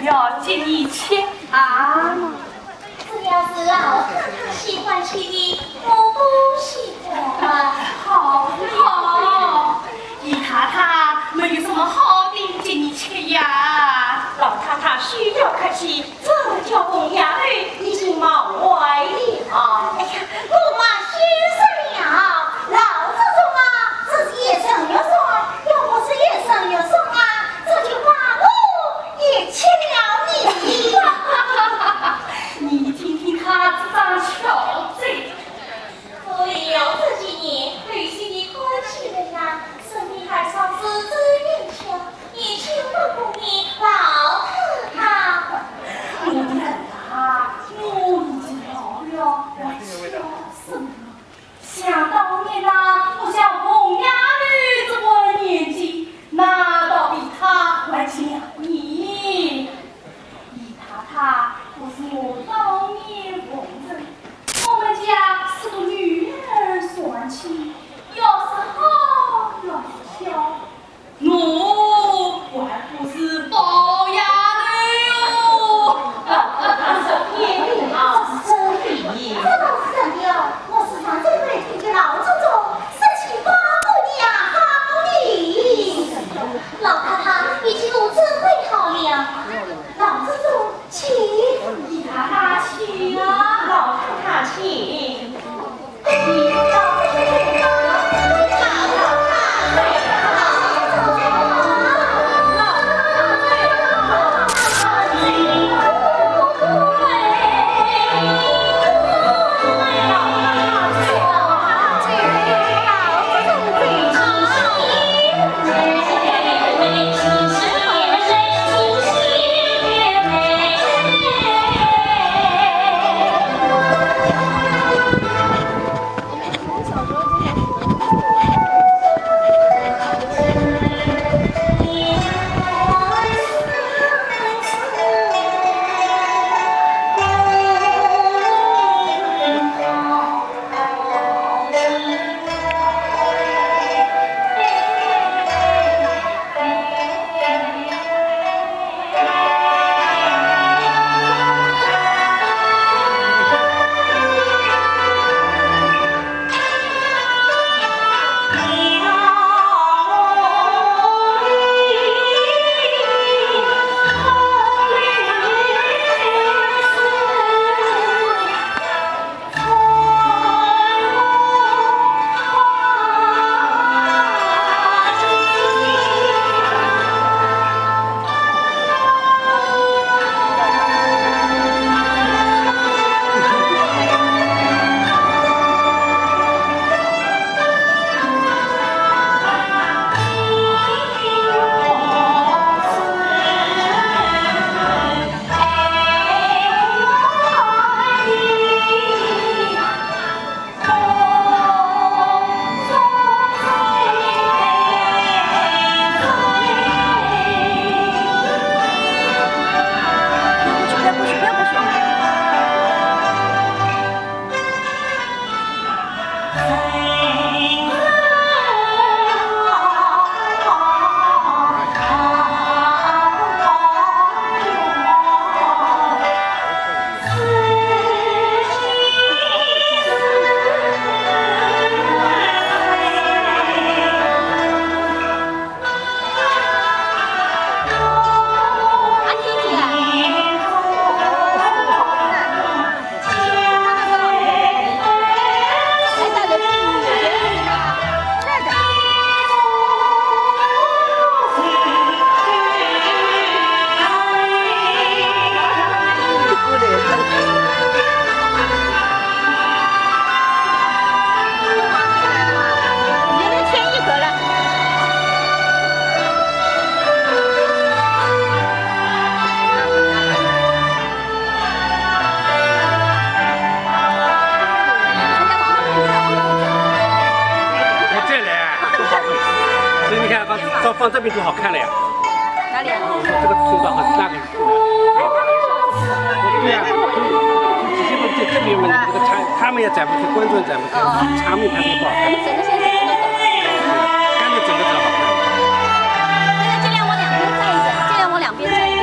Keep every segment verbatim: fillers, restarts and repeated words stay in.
要给你吃啊。只要是老太太喜欢吃的，我都喜欢。好，好，姨太太没有什么好的给你吃呀。老太太休要客气，这叫红丫头已经冒坏了。哎呀，我们先说了，老祖宗啊，这是也生又送，要不是也生又送啊，这就把我也吃了你。你听听他这张小嘴。所以这几年，对新的欢喜人啊，身边还常是只有巧，也请不过你老太太。我的儿啊，我已经老了，我笑什么？想当年呐，我像红丫头这个年纪，哪到比她还强呢？姨太太不是我当年奉承，我们家是个女儿双亲，要是好，要是笑，我还不是宝丫头哟。这倒是真的，我时常真会听见老祖宗说起花姑娘好呢。老太太已经如此会好了，老祖宗请。姨太太请啊。老太太请。我再来啊，多好看！所以你看，放，放这边多好看了呀。哪里啊？这个通道很大的。对呀，这边嘛，这个他，他们也展不出，观众也展不出，场面拍得不好看。我们整个现场都走了。干脆整个照好看。大家尽量往两边站一点，尽量往两边站一点。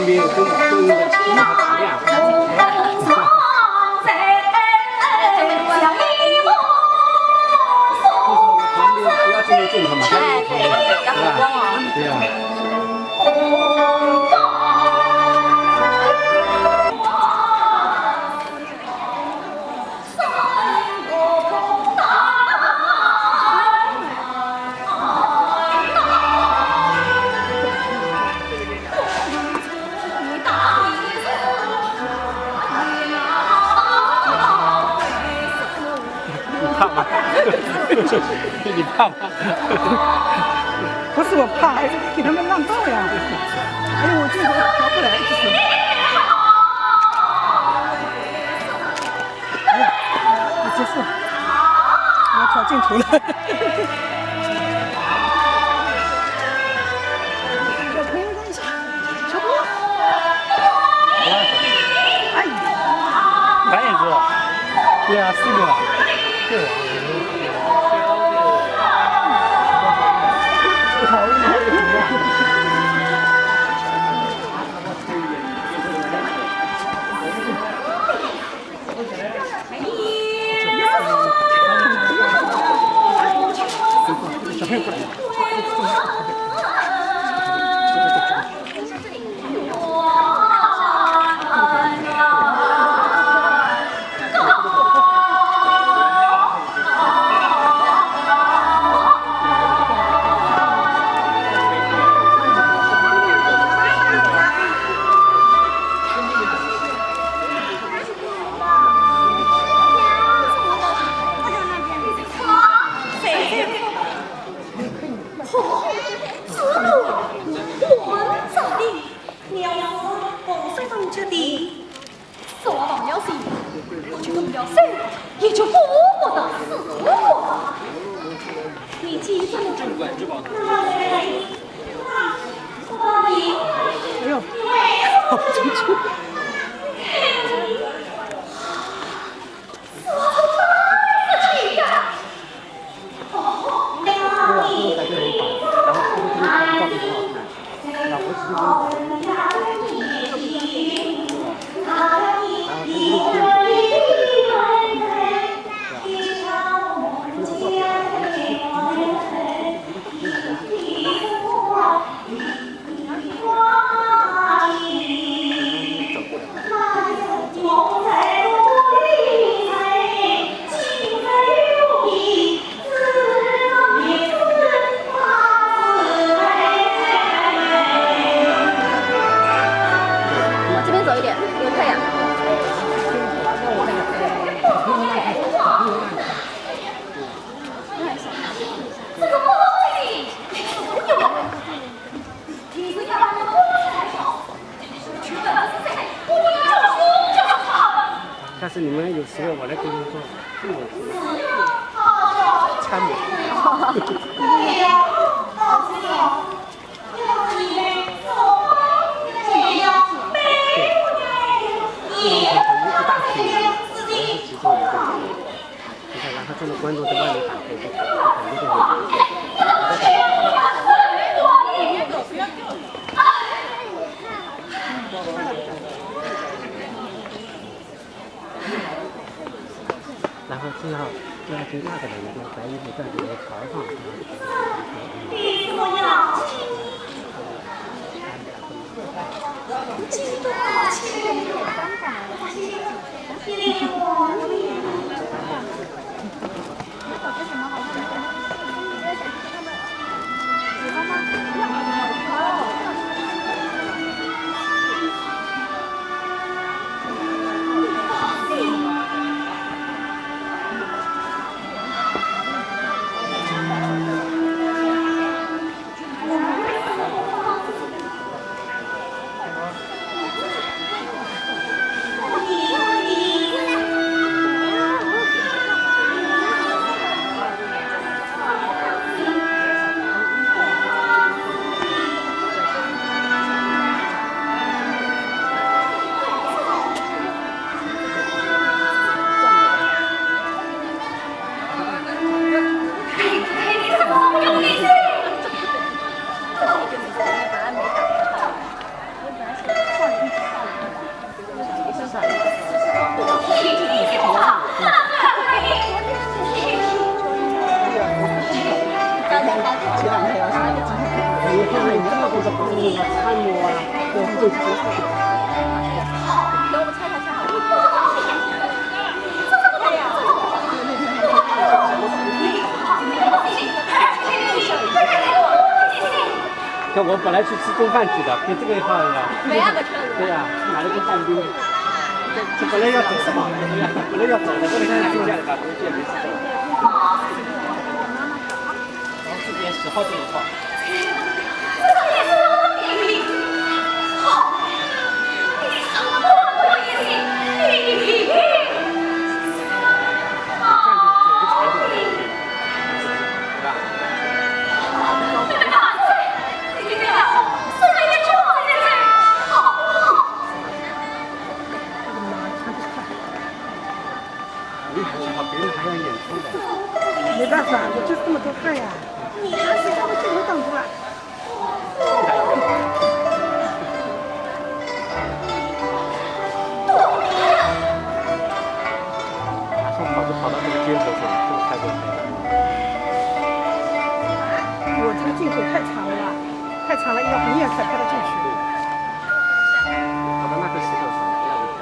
旁边有灯，灯的，灯的打亮。旁边不要这么近，他们还有朋友，是吧？对呀。 你怕吗？你怕吗？不是我怕，还是给他们让道呀。哎呦，我这个调不来，这是。 哎呀，你真是，你要调镜头了。小朋友让一下，小朋友。哎呀，来一个。对啊，四个。对啊。 我就动了手，也就不得死我。你既这么说，那么来，我把你，哎呦，因为我的往这边走一点，有太阳。 但是你们有时候我来给你们做，这个参谋。你看，然后这个观众在外面打开，就感觉这个。 然后最后，最后就那个人，就白衣服站起来朝上。看我本来去吃中饭去的，被这个一套呀。没那个车子。对呀，买了个旱冰。这本来要走的嘛，本来要走的，为了看一下，把东西也没吃走。这边十号这一套。 没办法，我就这么多汗呀。汗水把我镜头挡住了。马上跑就跑到这个肩头去了，这个太过分了。我这个镜头太长了，太长了，要很远才拍得进去。跑到那个石头上，那里拍。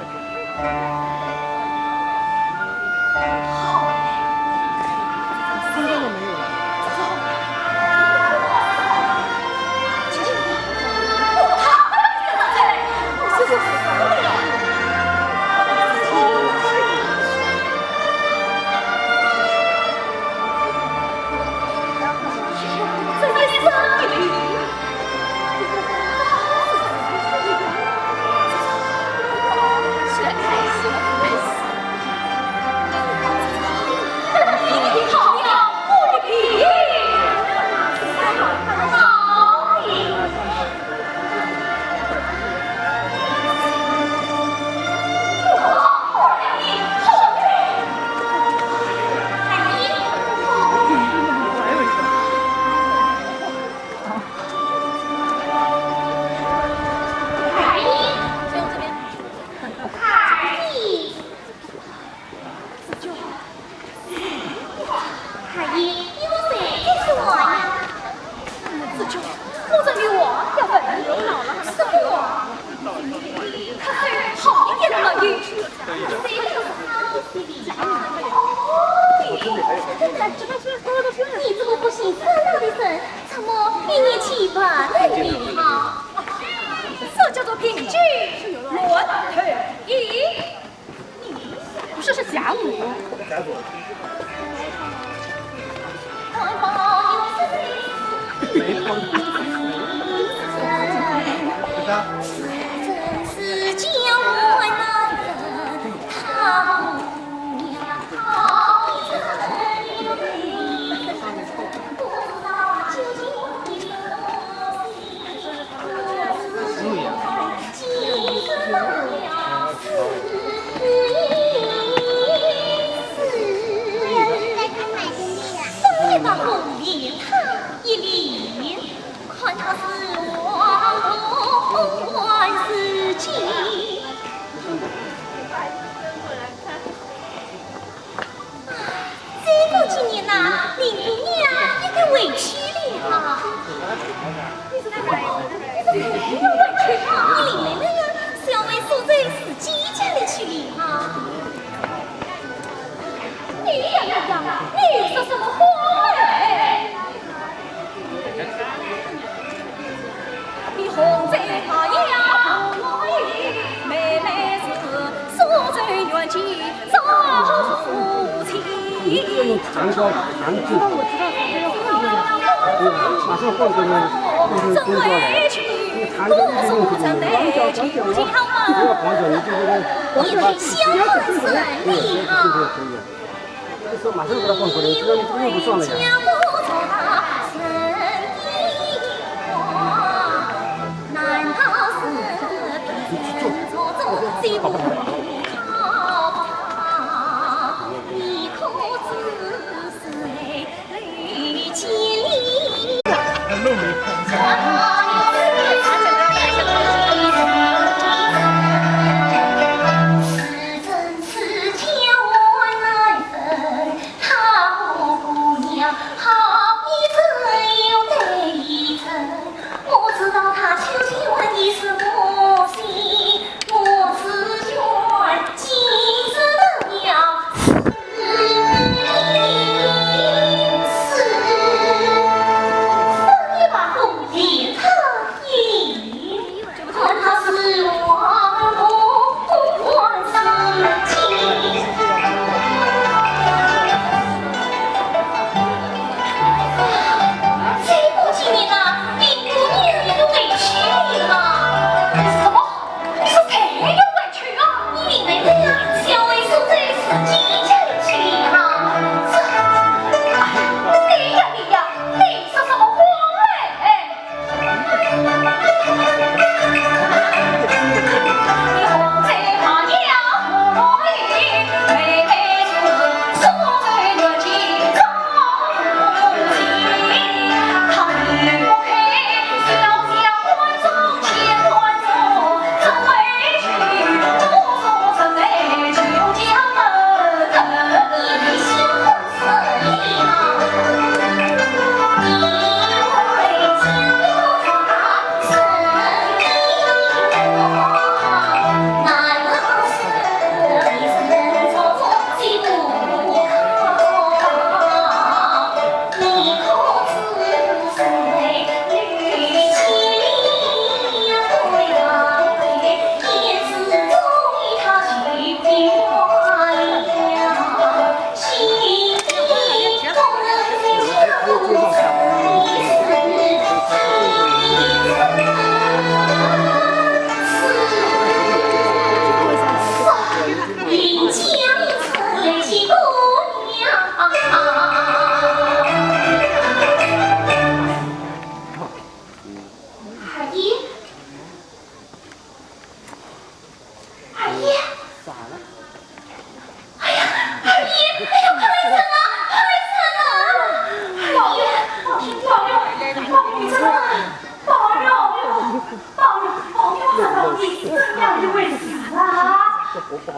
二爷，你和谁在说话呀？子娇，我这有话要问你。什么话？可是好一点的没有。谁都是好一些的。你这个不信世道的人，怎么一言起半分的好？这叫做凭据乱投医。 不是，是甲午。啊，再过几年呐，林姑娘也该回去了。你是怎么又回去啊？你林妹妹呀，是要回苏州自己家里去的啊。你呀，你呀，你说什么话嘞？ 你这个用长焦，长镜头。我知道，我知道。对啊，马上换成，换成中焦来了。因为长焦一直用这个，不要跑走，你就这个，你只要这个镜头，对，这个镜头就可以了。 这时候马上给它换过来，这样就用不上了呀。你去做，做，做，好不好？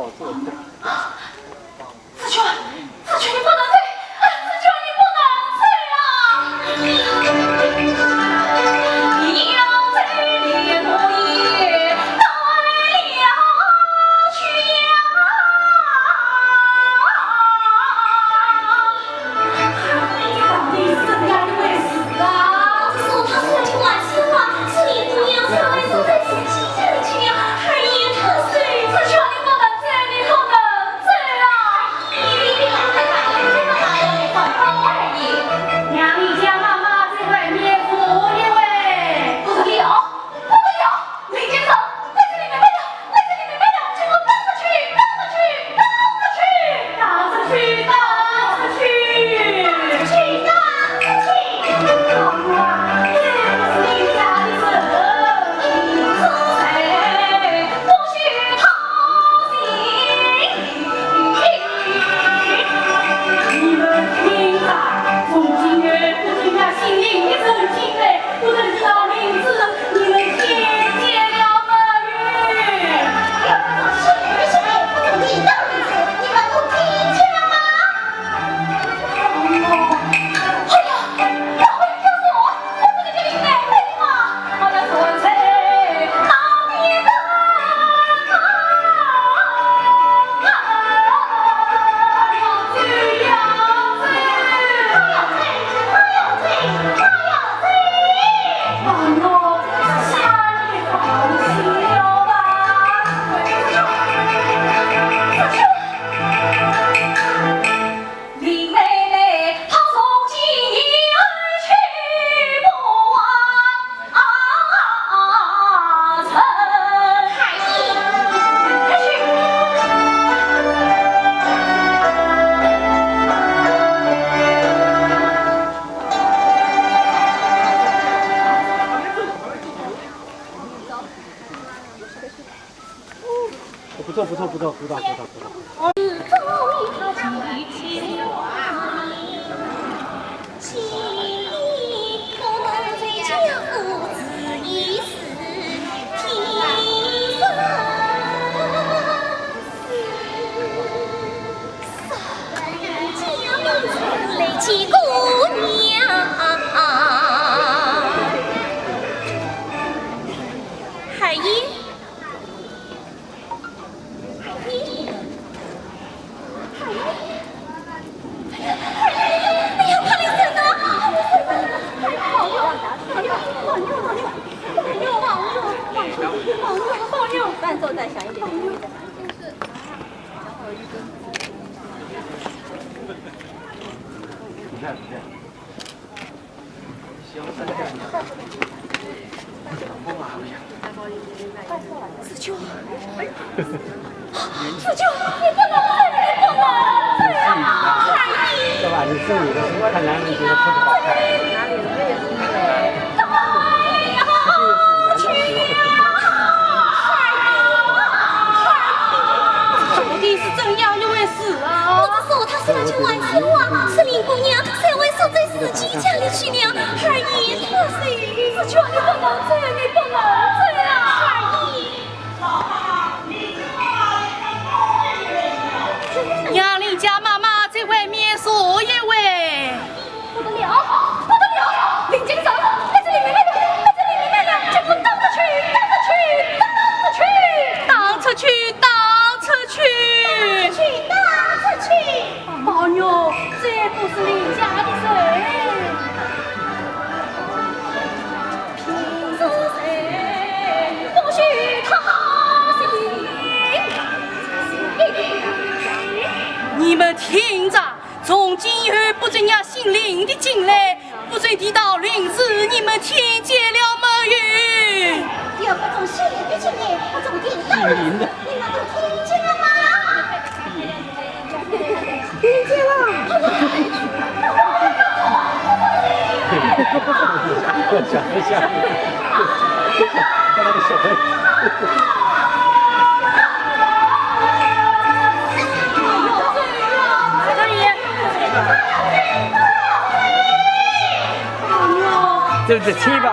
子君，子君，你不能走，子君，你不能走啊！你要走，连我也带了去呀！ 不得了！林先生，在这里面没有，在这里面没有，给我打出去，打出去，打出去，打出去，打出去，打出去！好啊，这不是你家的事，不许他进。你们听着，从今后不准拿姓林的人进来。 不准知道名字，你们听见了没有？不准提到名字，你们都听见了吗？哎呀，不要告诉我，我这个叫林妹妹的嘛，我要说谁？老爹的。 不错，不错，不错，鼓掌，鼓掌，鼓掌。二爷。 伴奏再响一点。子君，子君，你不能走，你不能走啊！二爷。这把你送你的，看男人觉得特别好看。哎呀，去呀！二爷，二爷，到底是怎样一回事啊？我只说她是要去玩耍啊，是林姑娘，是要回苏州自己家里去了。二爷，她是……子君，你不能走，你不能走啊！二爷。 让林家妈妈在外面坐一会。不得了，不得了！林先生，在这里面没有，在这里面没有，给我打出去，打出去，打出去，打出去，打出去，打出去！哎呦，这不是林家的人。 你们听着，从今以后不准让姓林的进来，不准提到林字，你们听见了没有？有不准姓林的进来，不准提到林字，你们都听见了吗？ 听见了。讲一下，看那个小朋友。对不起吧。